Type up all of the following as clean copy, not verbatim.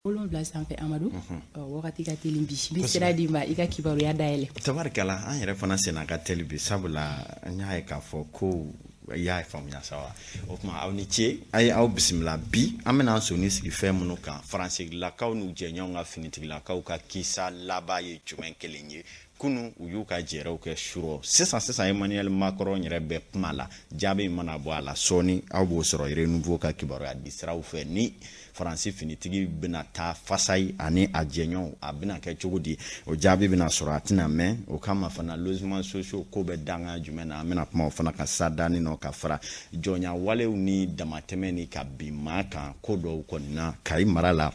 Wolonwula sanfɛ, Amadu, wagati ka teli bi. N bɛ sira d'i ma, i ka kibaruya dayɛlɛ. Tabarikala, an yɛrɛ fana senna ka teli bi, sabula an y'a ye k'a fɔ ko i y'a faamuya sa wa. O tuma, aw ni ce, a ye aw bisimila. Bi an bɛna an sɔnni sigi fɛn minnu kan, faransigilakaw n'u jɛɲɔgɔn ka finitigilakaw ka kisa laban ye jumɛn kelen ye? Kunu u y'u ka jɛrɛw kɛ surɔ. Sisan sisan, Emmanuel Macron yɛrɛ bɛ kuma la. Jaabi mana bɔ a la sɔɔni, aw b'o sɔrɔ Renouveau ka kibaruya di siraw fɛ. Ni Faransi finitigi bɛna taa Fasayi ani a jɛɲɔgɔnw, a bɛna kɛ cogo di? O jaabi bɛna sɔrɔ, a tɛna mɛn. O kama fana, logement sociaux ko bɛ danga jumɛn na? An bɛna kuma o fana kan sa daani nɔ, ka fara jɔnya walew ni damatɛmɛ ni ka bin maa kan ko dɔw kɔni na Kayi mara la.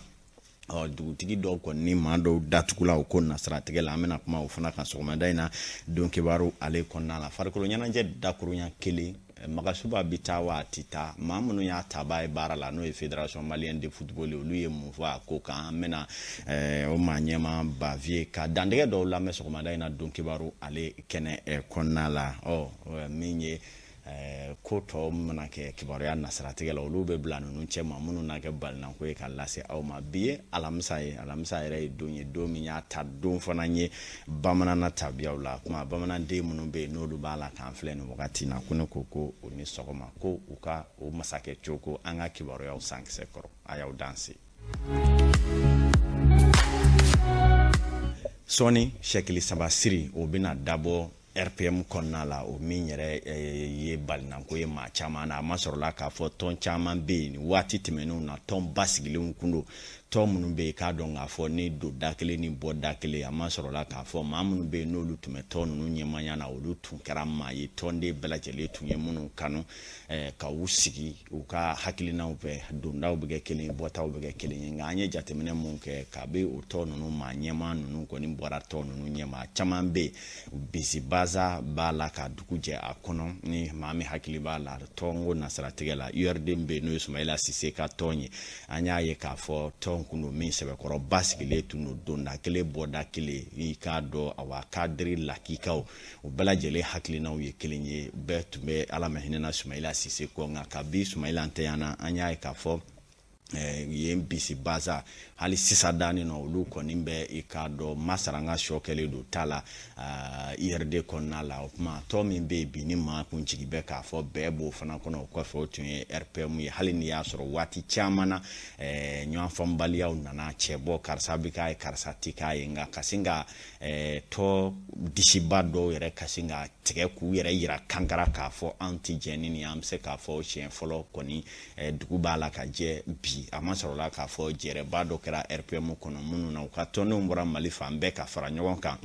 Ɔ, dugutigi dɔw kɔni ni maa dɔw datugula o ko nasiratigɛ la. An bɛna kuma o fana kan sɔgɔmada in na don kibaru ale kɔnɔna la. Farikolo ɲɛnajɛ dakurunya kelen, Magasuba bɛ taa wa a tɛ taa? Maa minnu y'a taba ye baara la, n'o ye Fédération malienne de football ye, olu ye mun fɔ a ko kan? An bɛna o maa ɲɛmaa Bavieux ka dantigɛ dɔw lamɛn sɔgɔmada in na don kibaru ale kɛnɛ kɔnɔna la. Ɔ, min ye ko tɔ mana kɛ kibaruya nasiratigɛ la, olu bɛ bila ninnu cɛ ma minnu na kɛ balinako ye ka lase aw ma. Bi ye alamisa ye. Alamisa yɛrɛ ye don ye, don min y'a ta don fana ye bamanan tabiyaw la. Kuma bamananden minnu bɛ yen, n'olu b'a la k'an filɛ nin wagati na, ko ne ko ko u ni sɔgɔma, ko u ka o masakɛ cogo an ka kibaruyaw sankisɛ kɔrɔ. A y'aw danse. Sɔɔni sɛkili saba siri, o bɛna dabɔ RPM kɔnɔna la, o min yɛrɛ ye balinako ye maa caman na. A ma sɔrɔla k'a fɔ tɔn caman bɛ yen nin waati tɛmɛnenw na, tɔn basigilenw kun don, tɔn minnu bɛ yen k'a dɔn k'a fɔ ni don da kelen ni bɔ da kelen. A ma sɔrɔla k'a fɔ maa minnu bɛ yen, n'olu tun bɛ tɔn ninnu ɲɛmaaya na, olu tun kɛra maa ye tɔnden bɛɛ lajɛlen tun ye minnu kanu ka u sigi u ka hakilinaw fɛ. Dondaw bɛ kɛ kelen, bɔtaw bɛ kɛ kelen ye. Nka an ye jateminɛ mun kɛ, kabi o tɔn ninnu maa ɲɛmaa ninnu kɔni bɔra tɔn ninnu ɲɛma, caman bɛ yen, bisibaza b'a la ka dugu jɛ a kɔnɔ. Ni maa min hakili b'a la tɔnko nasiratigɛ la, URD bɛ yen, n'o ye Sumayila Sise ka tɔn ye, an y'a ye k'a fɔ tɔn kun don min sɛbɛkɔrɔ basigilen tun don, donda kelen, bɔda kelen. I k'a dɔn, awa, kadiri lakikaw, u bɛɛ lajɛlen hakilinaw ye kelen ye, bɛɛ tun bɛ Ala ma hinɛna Sumayila Sise kɔ. Nka kabi Sumayila ntanyana, an y'a ye k'a fɔ yen bisibaza hali sisan daani nɔ, olu kɔni bɛ, i k'a dɔn, masaranga sɔ kɛlen don ta la URD kɔnɔna la. O tuma, tɔn min bɛ yen bi ni maa kun jigi bɛ k'a fɔ bɛɛ b'o fana kɔnɔ, o kɔfɛ, o tun ye RPM ye. Hali n'i y'a sɔrɔ waati caman na ɲɔgɔn faamubaliyaw nana cɛ bɔ, karisa bɛ k'a ye, karisa tɛ k'a ye, nka ka sin ka tɔ disiba dɔw yɛrɛ ka sin ka tigɛ k'u yɛrɛ yira kankara k'a fɔ an tɛ jɛn ni nin, an bɛ se k'a fɔ siɲɛ fɔlɔ kɔni dugu b'a la ka jɛ bi. A ma sɔrɔla k'a fɔ jɛrɛba dɔ kɛra RPM kɔnɔ, minnu na u ka tɔndenw bɔra Mali fan bɛɛ ka fara ɲɔgɔn kan,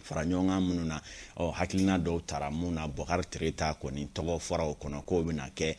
fara ɲɔgɔn kan minnu na, ɔ, hakilina dɔw tara mun na, Bɔkari Tereta kɔni tɔgɔ fɔra o kɔnɔ k'o bɛna kɛ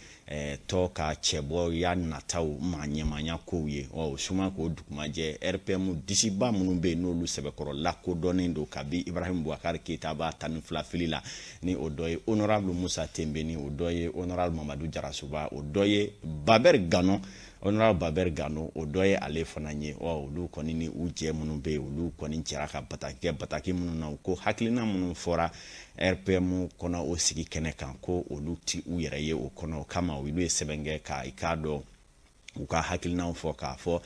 tɔ ka cɛbɔya nataw maa ɲɛmaaya kow ye. Ɔ, o suma k'o dugumajɛ, RPM disiba minnu bɛ yen, n'olu sɛbɛkɔrɔ lakodɔnnen don kabi Ibrahim Boubacar Keita b'a 12 fili la, ni o dɔ ye honorable Musa Tenbeni, o dɔ ye honorable Mamadu Jarasuba, o dɔ ye Babɛri Gano, honorable Babɛri Gano, o dɔ ye ale fana ye. Ɔ, olu kɔni ni u jɛ minnu bɛ yen, olu kɔni jɛra ka bataki kɛ, bataki minnu na, u ko hakilina minnu fɔra RPM kɔnɔ o sigi kɛnɛ kan, ko olu ti u yɛrɛ ye o kɔnɔ. O kama, olu ye sɛbɛn kɛ ka, i k'a dɔn, u ka hakilinaw fɔ k'a fɔ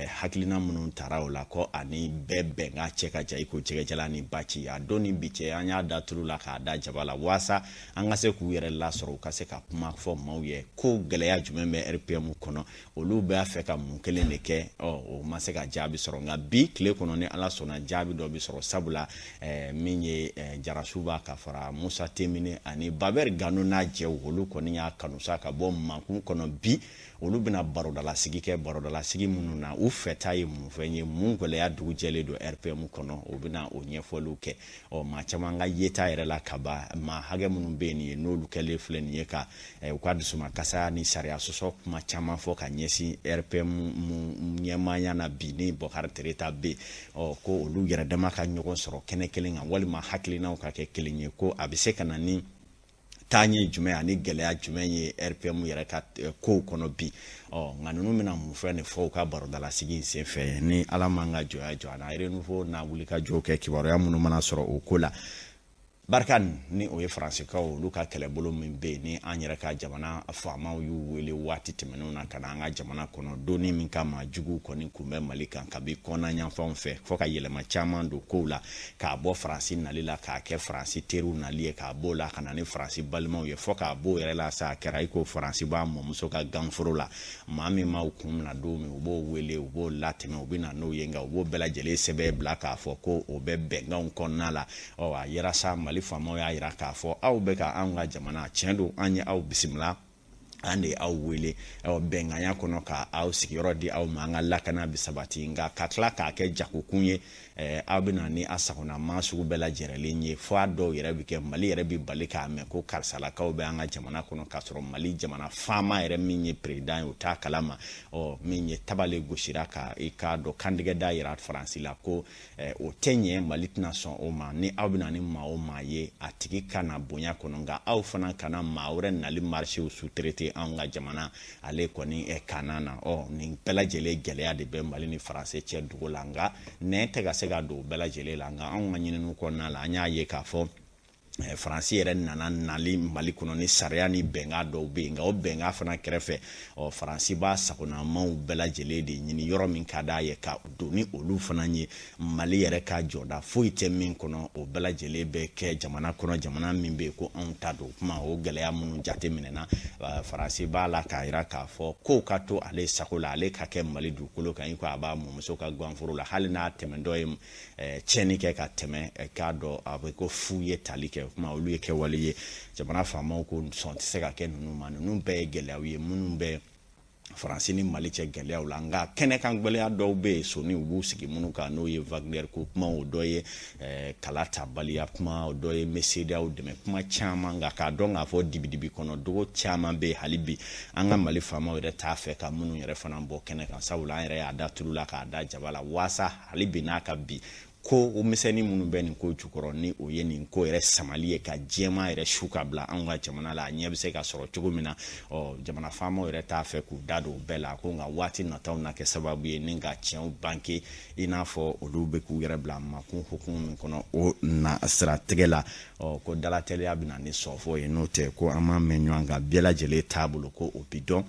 hakilina minnu tara o la, ko ani bɛɛ bɛnkan cɛ ka jan i ko jɛgɛjalan ni baci. A don ni bi cɛ, an y'a da tulu la k'a da jaba la waasa an ka se k'u yɛrɛ lasɔrɔ, u ka se ka kuma fɔ maaw ye ko gɛlɛya jumɛn bɛ RPM kɔnɔ, olu b'a fɛ ka mun kelen de kɛ. Ɔ, o ma se ka jaabi sɔrɔ. Nka bi tile kɔnɔ, ni Ala sɔnna, jaabi dɔ bɛ sɔrɔ, sabula min ye Jarasuba ka fara Musa Tenbine ani Babɛri Gano n'a jɛw, olu kɔni y'a kanu sa ka bɔ mankun kɔnɔ bi. Olu bɛna barodalasigi kɛ, barodalasigi minnu na u fɛta ye mun fɛn ye, mun gɛlɛya dugu jɛlen don RPM kɔnɔ, o bɛna o ɲɛfɔliw kɛ. Ɔ, maa caman ka yeta yɛrɛ la kaba, maa hakɛ minnu bɛ yen nin ye, n'olu kɛlen filɛ nin ye ka u ka dusumakasa ni sariya sɔsɔ kuma caman fɔ ka ɲɛsin RPM ɲɛmaaya na bi ni Bɔkari Tereta bɛ yen, ɔ, ko olu yɛrɛ dama ka ɲɔgɔn sɔrɔ kɛnɛ kelen kan walima hakilinaw ka kɛ kelen ye, ko a bɛ se ka na ni taaɲɛ jumɛn ani gɛlɛya jumɛn ye RPM yɛrɛ ka kow kɔnɔ bi. Ɔ, nka ninnu bɛna mun fɛn de fɔ u ka barodalasigi in senfɛ? Ni Ala m'an ka jɔya jɔ a na, Renouveau n'a wuli ka jɔw kɛ, kibaruya minnu mana sɔrɔ o ko la. Barkhane ni o ye Faransikaw, olu ka kɛlɛbolo min bɛ yen, ni an yɛrɛ ka jamana faamaw y'u wele waati tɛmɛnenw na ka na an ka jamana kɔnɔ donni min kama, juguw kɔni kun bɛ Mali kan kabi kɔnna yanfanw fɛ, fo ka yɛlɛma caman don kow la, k'a bɔ Faransi nali la k'a kɛ Faransi teriw nali ye, k'a b'o la ka na ni Faransi balimaw ye, fo k'a b'o yɛrɛ la sa a kɛra i ko Faransi b'a mɔmuso ka ganforo la. Maa min m'aw kun minɛ don min, u b'o wele, u b'o latɛmɛ, u bɛ na n'o ye, nka u b'o bɛɛ lajɛlen sɛbɛn bila k'a fɔ ko o bɛ bɛnkanw kɔnɔna la. Ɔ, a yera sa, Mali faamaw y'a jira k'a fɔ aw bɛ ka anw ka jamana, tiɲɛ don, an ye aw bisimila, an de ye aw wele bɛnkanya kɔnɔ ka aw sigiyɔrɔ di aw ma, an ka lakana bɛ sabati, nka ka tila k'a kɛ jagokun ye, aw bɛ na ni a sagona maa sugu bɛɛ lajɛlen ye, fo a dɔw yɛrɛ bɛ kɛ Mali yɛrɛ bɛ bali k'a mɛn ko karisalakaw bɛ an ka jamana kɔnɔ, k'a sɔrɔ Mali jamana faama yɛrɛ min ye président ye, o t'a kalama. Ɔ, min ye tabale gosira ka i k'a dɔn kantigɛ da yira Faransi la ko o tɛ ɲɛ, Mali tɛna sɔn o ma. Ni aw bɛna ni maa o maa ye, a tigi ka na bonya kɔnɔ, nka aw fana kana maa wɛrɛ nali marché sous-traité anw ka jamana ale kɔni kana na. Ɔ, nin bɛɛ lajɛlen gɛlɛya de bɛ Mali ni Faransi cɛ dugu la, nka nɛn tɛ ka se ka don o bɛɛ lajɛlen la. Nka anw ka ɲininiw kɔnɔna la, an y'a ye k'a fɔ Faransi yɛrɛ nana nali Mali kɔnɔ ni sariya ni bɛnkan dɔw bɛ yen, nka o bɛnkan fana kɛrɛfɛ, ɔ, Faransi b'a sagonamaw bɛɛ lajɛlen de ɲini yɔrɔ min ka d'a ye ka don ni olu fana ye. Mali yɛrɛ ka jɔda foyi tɛ min kɔnɔ, o bɛɛ lajɛlen bɛ kɛ jamana kɔnɔ, jamana min bɛ yen ko anw ta don. Kuma o gɛlɛya minnu jate minɛna, Faransi b'a la k'a jira k'a fɔ kow ka to ale sago la, ale ka kɛ Mali dugukolo kan i ko a b'a mɔmuso ka ganforo la, hali n'a tɛmɛntɔ ye tiɲɛni kɛ ka tɛmɛ, k'a dɔn a bɛ ko fu ye tali kɛ. Kuma olu ye kɛwale ye, jamana faamaw ko sɔn tɛ se ka kɛ ninnu ma. Ninnu bɛɛ ye gɛlɛyaw ye minnu bɛ Faransi ni Mali cɛ gɛlɛyaw la. Nka kɛnɛkan gɛlɛya dɔw bɛ yen soni u b'u sigi minnu kan, n'o ye Wagner ko kuma, o dɔ ye kala tabaliya kuma, o dɔ ye CEDEAO dɛmɛ kuma caman. Nka k'a dɔn k'a fɔ dibidibi kɔnɔ dogo caman bɛ yen hali bi, an ka Mali faamaw yɛrɛ t'a fɛ ka minnu yɛrɛ fana bɔ kɛnɛ kan, sabula an yɛrɛ y'a da tulu la k'a da jaba la, waasa hali bi n'a ka bi ko o misɛnnin minnu bɛ nin ko jukɔrɔ, ni o ye nin ko yɛrɛ samali ye ka jɛman yɛrɛ su ka bila anw ka jamana la, a ɲɛ bɛ se ka sɔrɔ cogo min na. Ɔ, jamana faamaw yɛrɛ t'a fɛ k'u da don o bɛɛ la ko, nka waati nataw na kɛ sababu ye ni ka tiɲɛw banke, i n'a fɔ olu bɛ k'u yɛrɛ bila makun hukumu min kɔnɔ o na siratigɛ la. Ɔ, ko dalatɛliya bɛ na ni sɔfɔ ye, n'o tɛ ko an m'a mɛn ɲɔgɔn kan, bɛɛ lajɛlen taabolo ko o bi dɔn.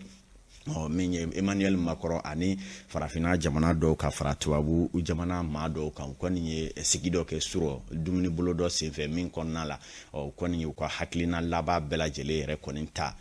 Ɔ, min ye Emmanuel Macron ani farafinna jamana dɔw ka fara tubabu jamana maa dɔw kan, u kɔni ye sigi dɔ kɛ surɔ dumuni bolo dɔ senfɛ min kɔnɔna la, ɔ, u kɔni y'u ka hakilina laban bɛɛ lajɛlen yɛrɛ kɔni ta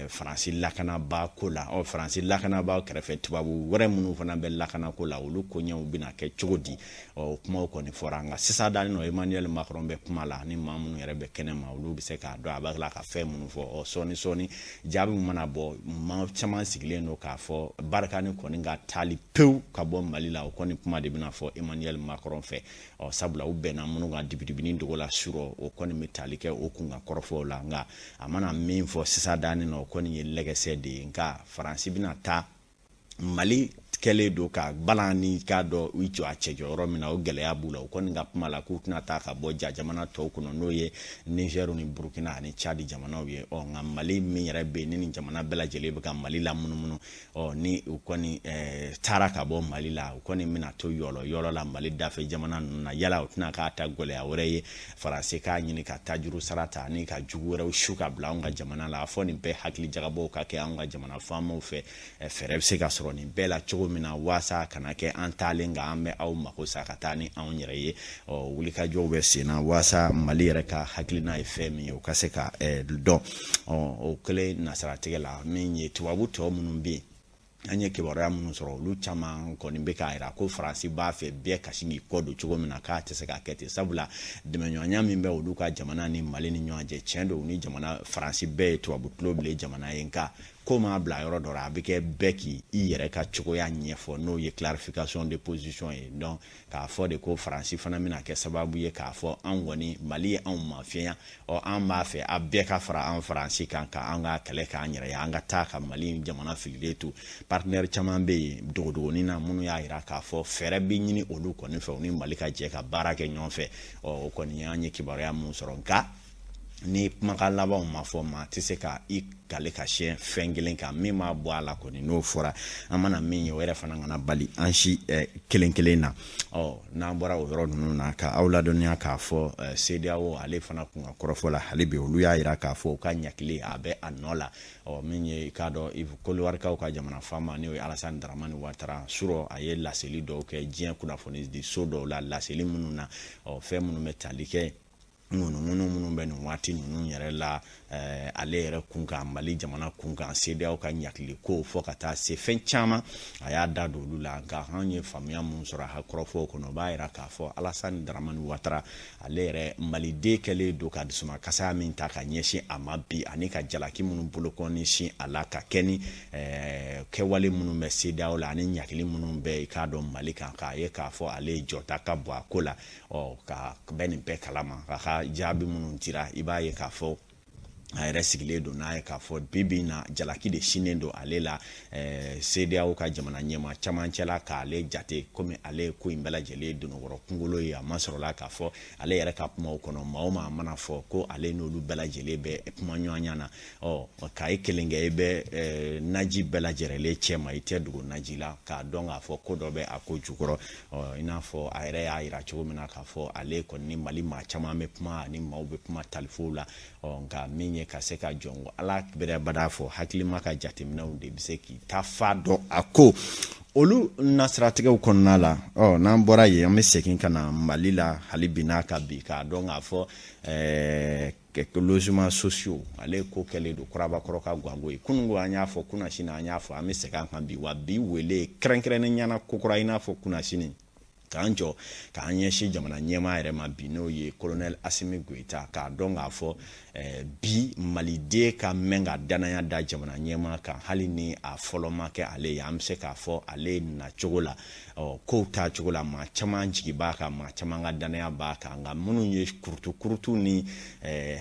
Faransi lakanabaa ko la. Ɔ, Faransi lakanabaa kɛrɛfɛ, tubabu wɛrɛ minnu fana bɛ lakanako la, olu koɲɛw bɛna kɛ cogo di? Ɔ, o kumaw kɔni fɔra. Nka sisan dalen nɔ, Emmanuel Macron bɛ kuma la ni maa minnu yɛrɛ bɛ kɛnɛ ma, olu bɛ se k'a dɔn a b'a tila ka fɛn minnu fɔ. Ɔ, sɔɔni sɔɔni jaabi mana bɔ, maa caman sigilen don k'a fɔ Barkhane kɔni ka taali pewu ka bɔ Mali la, o kɔni kuma de bɛna fɔ Emmanuel Macron fɛ. Ɔ, sabula u bɛnna minnu kan dibidibini dogo la surɔ, o kɔni bɛ tali kɛ o kunkan kɔrɔfɔw la. Nka a mana min fɔ sisan dannen nɔ, o kɔni ye lɛgɛsɛ de ye. Nka Faransi bɛna taa Mali kɛlen don ka balan ni k'a dɔn u jɔ a cɛjɔ yɔrɔ min na, o gɛlɛya b'u la. U kɔni ka kuma la k'u tɛna taa ka bɔ ja jamana tɔw kɔnɔ, n'o ye Niger ni Burukina ani Tchad jamanaw ye. Ɔ, nka Mali min yɛrɛ bɛ yen, ni nin jamana bɛɛ lajɛlen bɛ ka Mali lamunumunu, ɔ, ni u kɔni taara ka bɔ Mali la, u kɔni bɛna to yɔlɔ yɔlɔ la Mali dafɛ jamana ninnu na. Yala o tɛna k'a ta gɛlɛya wɛrɛ ye, Faransi k'a ɲini ka tajuru sara ta ani ka jugu wɛrɛw su ka bila anw ka jamana la? A fɔ nin bɛɛ hakili jagabɔw ka kɛ anw ka jamana faamaw fɛ, fɛɛrɛ bɛ se ka sɔrɔ nin bɛɛ la cogo min na, waasa kana kɛ an taalen nka an bɛ aw mako sa ka taa ni anw yɛrɛ ye. Ɔ, wulikajɔw bɛ sen na waasa Mali yɛrɛ ka hakilina ye fɛn min ye, o ka se ka dɔn. Ɔ, o kɛlen nasaratigɛ la, min ye tubabu tɔ minnu bɛ yen, an ye kibaruya minnu sɔrɔ, olu caman kɔni bɛ k'a jira ko Faransi b'a fɛ bɛɛ ka sin k'i kɔ don cogo min na, k'a tɛ se ka kɛ ten, sabula dɛmɛɲɔgɔnya min bɛ olu ka jamana ni Mali ni ɲɔgɔn cɛ, tiɲɛ don, u ni jamana Faransi bɛɛ ye tubabu tulo bilen jamana ye, nka ko m'a bila yɔrɔ dɔ la, a bɛ kɛ bɛɛ k'i i yɛrɛ ka cogoya ɲɛfɔ, n'o ye clarification de position ye. Donc k'a fɔ de ko Faransi fana bɛna kɛ sababu ye k'a fɔ anw kɔni Mali ye anw mafiɲɛya, ɔ, an b'a fɛ a bɛɛ ka fara an Faransi kan ka an ka kɛlɛ k'an yɛrɛ ye, an ka taa ka Mali jamana fililen to. Partenaire caman bɛ yen dogodogonin na minnu y'a jira k'a fɔ fɛɛrɛ bɛ ɲini olu kɔni fɛ, u ni Mali ka jɛ ka baara kɛ ɲɔgɔn fɛ. Ɔ, o kɔni y'an ye kibaruya mun sɔrɔ. Nka Ni kumakan labanw ma fɔ, maa tɛ se ka i kale ka siyɛn fɛn kelen kan. Min m'a bɔ a la kɔni, n'o fɔra, an mana min ye, o yɛrɛ fana kana bali an si kelen kelen na. Ɔ, n'an bɔra o yɔrɔ ninnu na, ka aw ladɔnniya k'a fɔ CEDEAO ale fana kun ka kɔrɔfɔ la hali bi, olu y'a jira k'a fɔ u ka ɲakili a bɛ a nɔ la. Ɔ, min ye i k'a dɔn Kɔdiwarikaw ka jamana faama, n'o ye Alasani Daramani Watara surɔ, a ye laseli dɔw kɛ diɲɛ kunnafoni di so dɔw la, laseli minnu na, ɔ, fɛn minnu bɛ tali kɛ ŋunuŋunu minnu bɛ nin waati ninnu yɛrɛ la, ale yɛrɛ kun kan, Mali jamana kun kan, CEDEAO ka ɲakili ko, fɔ ka taa se fɛn caman, a y'a da don olu la. Nka anw ye faamuya mun sɔrɔ a ka kɔrɔfɔw kɔnɔ, o b'a yira k'a fɔ Alasani Daramani Watara ale yɛrɛ, maliden kɛlen don ka dusumakasaya min ta ka ɲɛsin a ma bi, ani ka jalaki minnu bolokɔni sin a la ka kɛ ni kɛwale minnu bɛ CEDEAO la ani ɲakili minnu bɛ i k'a dɔn Mali kan, k'a ye k'a fɔ ale ye jɔta ka bɔ a ko la. Ɔ, ka bɛ nin bɛɛ kalama, k'a ka jaabi minnu dira, i b'a ye k'a fɔ a yɛrɛ sigilen don n'a ye k'a fɔ bi bi in na, jalaki de sinnen don ale la CEDEAO ka jamana ɲɛmaa camancɛ la, k'ale jate komi ale ye ko in bɛɛ lajɛlen donnɔgɔrɔ kunkolo ye. A ma sɔrɔla k'a fɔ ale yɛrɛ ka kumaw kɔnɔ, maa o maa mana fɔ ko ale n'olu bɛɛ lajɛlen bɛ kuma ɲɔgɔnya na, ɔ, k'a ye kelen kɛ, i bɛ naji bɛɛ lajɛlen cɛ ma, i tɛ dogo naji la, k'a dɔn k'a fɔ ko dɔ bɛ a ko jukɔrɔ. Ɔ, i n'a fɔ a yɛrɛ y'a yira cogo min na k'a fɔ ale kɔni ni Mali maa caman bɛ kuma, ani maaw bɛ kuma talifow la. Ɔ, nka min ye ka se ka jɔn ko Ala bɛrɛ fɔ, hakilima ka jateminɛw de bɛ se k'i ta fa dɔn a ko olu nasiratigɛw kɔnɔna la. Ɔ, n'an bɔra yen, an bɛ segin ka na Mali la hali bi n'a ka bi, k'a dɔn k'a fɔ logement sociaux ale ko kɛlen don kurabakɔrɔ ka ganko ye. Kununko an y'a fɔ, kunnasini an y'a fɔ, an bɛ segin an kan bi. Wa bi wele kɛrɛnkɛrɛnnen ɲɛna kokura, i n'a fɔ kunnasini, k'an jɔ k'an ɲɛsin jamana ɲɛmaa yɛrɛ ma bi, n'o ye colonel Asimi Goyita, k'a dɔn k'a fɔ bi maliden ka mɛn ka danaya da jamana ɲɛmaa kan, hali ni a fɔlɔ ma kɛ ale ye, an bɛ se k'a fɔ ale nacogo la, ɔ, kow taacogo la, maa caman jigi b'a kan, maa caman ka danaya b'a kan. Nka minnu ye kurutu kurutu ni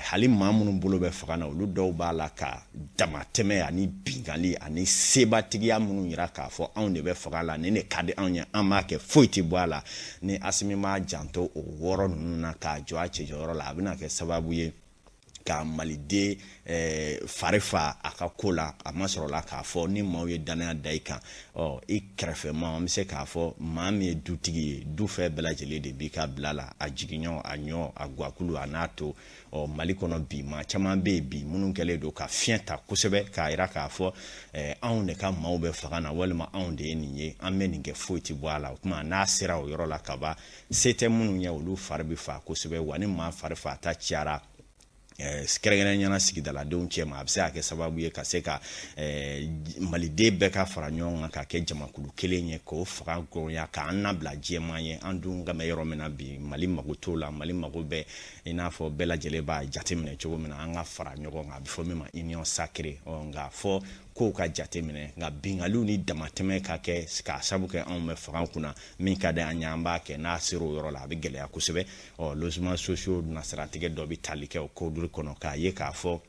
hali maa minnu bolo bɛ fanga na, olu dɔw b'a la ka damatɛmɛ ani binkanni ani sebatigiya minnu yira k'a fɔ anw de bɛ fanga la, nin de ka di anw ye, an b'a kɛ, foyi tɛ bɔ a la. Ni Asimi m'a janto o wɔɔrɔ ninnu na k'a jɔ a cɛjɔyɔrɔ la, a bɛna kɛ sababu ye ka maliden fari fa a ka ko la. A ma sɔrɔ la k'a fɔ ni maaw ye danaya da i kan, ɔ, i kɛrɛfɛma, an bɛ se k'a fɔ maa min ye dutigi ye, du fɛn bɛɛ lajɛlen de b'i ka bila la, a jigiɲɔ, a ɲɔ, a guwakulu, a n'a to. Ɔ, Mali kɔnɔ bi, maa caman bɛ yen bi minnu kɛlen don ka fiɲɛ ta kosɛbɛ k'a yira k'a fɔ anw de ka maaw bɛ fanga na, walima anw de ye nin ye, an bɛ nin kɛ, foyi tɛ bɔ a la. O tuma n'a sera o yɔrɔ la kaban, se tɛ minnu ye, olu fari bɛ fa kosɛbɛ. Wa ni maa fari fa ta cayara, kɛrɛnkɛrɛnnenya sigidaladenw cɛ ma, a bɛ se ka kɛ sababu ye ka se ka maliden bɛɛ ka fara ɲɔgɔn kan ka kɛ jamakulu kelen ye, k'o faga gɔnya, k'an nabila jɛman ye. An dun ka bɛ yɔrɔ min na bi, Mali mago t'o la. Mali mago bɛ, i n'a fɔ bɛɛ lajɛlen b'a jateminɛ cogo min na, an ka fara ɲɔgɔn kan, a bɛ fɔ min ma union sacrée. Ɔ, nka fɔ kow ka jateminɛ, nka binkaliw ni damatɛmɛ ka kɛ k'a sabu kɛ anw bɛ fanga kunna, min ka di an ye an b'a kɛ, n'a sera o yɔrɔ la, a bɛ gɛlɛya kosɛbɛ. Ɔ, logement sociaux nasiratigɛ dɔ bɛ tali kɛ o cadre kɔnɔ, k'a ye k'a fɔ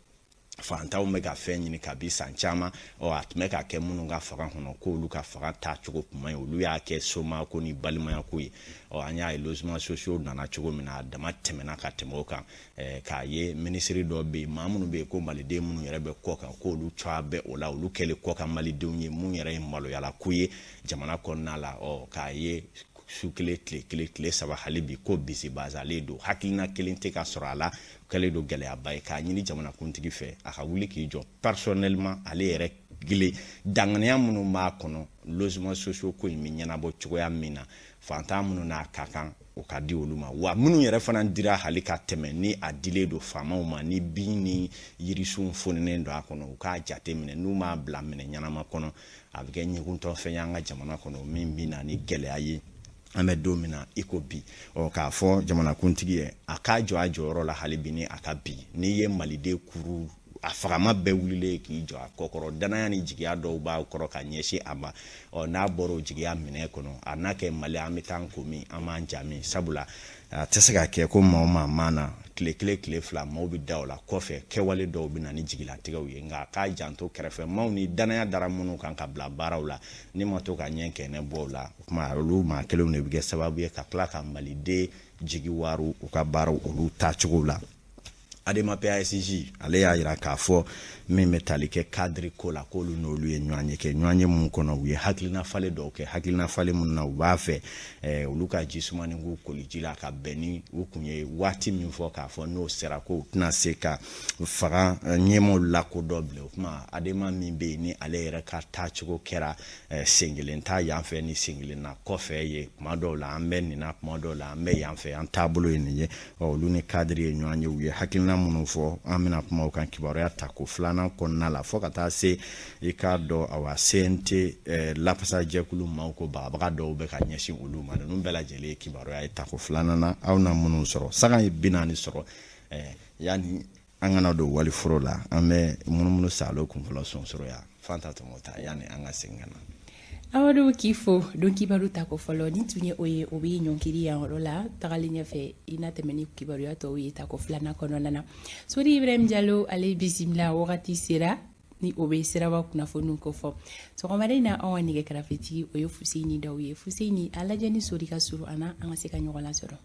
fantanw bɛ ka fɛn ɲini kabi san caman. Ɔ, a tun bɛ ka kɛ minnu ka fanga kɔnɔ, k'olu ka fanga taacogo kuma ye, olu y'a kɛ somako ni balimaya ko ye. Ɔ, an y'a ye logement sociaux nana cogo min na, a dama tɛmɛna ka tɛmɛ o kan, k'a ye minisiri dɔ bɛ yen, maa minnu bɛ yen ko maliden minnu yɛrɛ bɛ kɔ kan, k'olu cogoya bɛ o la, olu kɛlen kɔ kan malidenw ye, mun yɛrɛ ye maloyala ko ye jamana kɔnɔna la. Ɔ, k'a ye su kelen, tile kelen, tile 3, hali bi ko bisibazalen don, hakilina kelen tɛ ka sɔrɔ a la, kɛlen don gɛlɛyaba ye. K'a ɲini jamanakuntigi fɛ, a ka wuli k'i jɔ personnellement, ale yɛrɛ gele danganiya minnu b'a kɔnɔ, logement sociaux ko in bɛ ɲɛnabɔ cogoya min na, fantan minnu n'a ka kan, o ka di olu ma. Wa minnu yɛrɛ fana dira hali ka tɛmɛ, ni a dilen don faamaw ma, ni bin ni yirisunw foninen don a kɔnɔ, u k'a jate minɛ, n'u m'a bila minɛ ɲɛnama kɔnɔ, a bɛ kɛ ɲɛguntɔfɛn ye an ka jamana kɔnɔ, min bɛ na ni gɛlɛya ye an bɛ don min na i ko bi. Ɔ, k'a fɔ jamanakuntigi ye, a k'a jɔ a jɔyɔrɔ la hali bi, ni a ka bi n'i ye maliden kuru a fagama bɛɛ wulilen k'i jɔ a kɔkɔrɔ, danaya ni jigiya dɔw b'a kɔrɔ ka ɲɛsin a ma. Ɔ, n'a bɔra o jigiya minɛ kɔnɔ, a n'a kɛ Mali, an bɛ taa an ko min, an b'an ja min, sabula a tɛ se ka kɛ ko maa o maa ma na tile kelen, tile 2, maaw bɛ da o la kɔfɛ, kɛwale dɔw bɛ na ni jigilatigɛw ye. Nka a k'a janto kɛrɛfɛ maaw ni danaya dara minnu kan ka bila baaraw la, ni ma to ka ɲɛ kɛnɛ bɔ o la, o tuma olu maa kelenw de bɛ kɛ sababu ye ka tila ka maliden jigi waaru u ka baaraw olu taacogo la. Adema PASJ ale y'a jira k'a fɔ min bɛ tali kɛ cadre ko la, k'olu n'olu ye ɲɔgɔn ye kɛ, ɲɔgɔn ye mun kɔnɔ, u ye hakilina falen dɔw kɛ, hakilina falen minnu na u b'a fɛ olu ka ji sumani k'u koliji la ka bɛn ni u kun ye waati min fɔ k'a fɔ n'o sera ko u tɛna se ka fanga ɲɛmaaw lakodɔn bilen. O tuma Adema min bɛ yen, ni ale yɛrɛ ka taacogo kɛra sen kelen ta yan fɛ ni sen kelen na kɔfɛ ye, kuma dɔw la an bɛ nin na, kuma dɔw la an bɛ yan fɛ, an taabolo ye nin ye. Ɔ, olu ni cadre ye ɲɔgɔn ye, u ye hakilina minnu fɔ, an bɛna kuma o kan kibaruya tako filanan kɔnɔna la, fo ka taa se i k'a dɔn, awa, CNT lafasajɛkulu maaw ko bagabaga dɔw bɛ ka ɲɛsin olu ma. Ninnu bɛɛ lajɛlen ye kibaruya ye tako filanan na, aw na minnu sɔrɔ. Saga ye 40 sɔrɔ. Yanni an kana don waliforo la, an bɛ munumunu salo kunfɔlɔ sonsoro ya Fanta tɔmɔ ta yanni an ka segin ka na. Amadu, k'i fo. Don kibaru tako fɔlɔ ni tun ye o ye, o bɛ ɲɔnkiri yan yɔrɔ la. Tagalen ɲɛfɛ, i na tɛmɛ ni kibaruya tɔw ye tako filanan kɔnɔna na. Sori Ibrahim Jalo, ale bisimila. Wagati sera ni o bɛ siraba kunnafoniw kofɔ. Sɔgɔmada in na, anw ka nɛgɛ karafetigi, o ye Fuseni Daw ye. Fuseni, a lajɛ ni Sori ka surun an na, an ka se ka ɲɔgɔn lasɔrɔ.